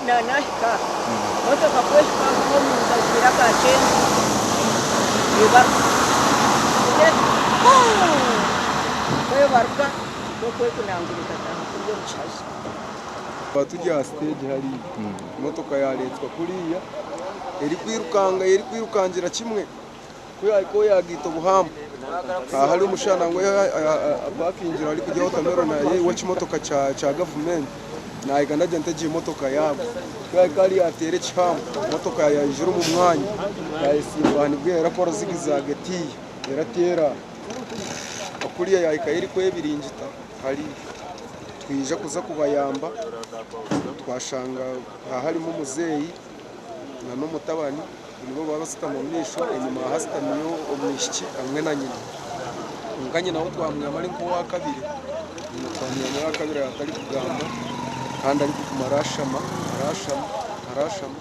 Nahika motoka ku ehika nk'omuntu ajwaire aka kyenju ebaruka ku ebaruka nikwo kwekunangura ekataaha kuriya omu kihazi. Twaba turi aha siteegi hariya, emotoka yaareetwa kuriya erikwirukanga erikwirukangira kimwe ku yaahika ahu yaagaita obuhamba haba hariyo omushaija nangwa apakingire arikurya wotameloni ayeyiha ekimotoka kya gavumenti naahika ndagira nti egi emotoka yaabo ku yaahika hariya yaateera ekihamba emotoka yaijura omu mwanya yaayesimba aha nibwo erakora zigizaga etiiya erateera aha kuriya yaahikayo erikwebiringita hariya. Twija kuza kubayamba twashanga harimu omuzeeyi nana omutabani nibo baba bashutami omu maisho enyima hashutamiyo omwishiki hamwe na nyina. Kwonka nyina we twamwihamu ari nk'owakabiri, nyina twamwihamu owakabiri atarikugamba kandi arikuguma arashama arashama arashama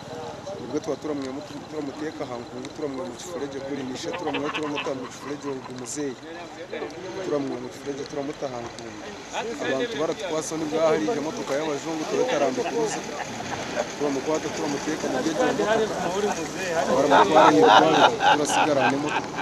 nibwo twaba turamwihamu turamuteeka aha nkungu turamwiha omu kifuregye kuri na ishe turamwihayo turamuta omu kifuregye ogwo muzeeyi. Turamwiha omu kifuregye turamuta aha nkungu. Abantu baratukwasa nibwo hariija emotoka y'abajungu Toyota Land Cruiser turamukwata turamuteeka omuri egyo motoka baramutwara aha irwariro turasigara n'emotoka.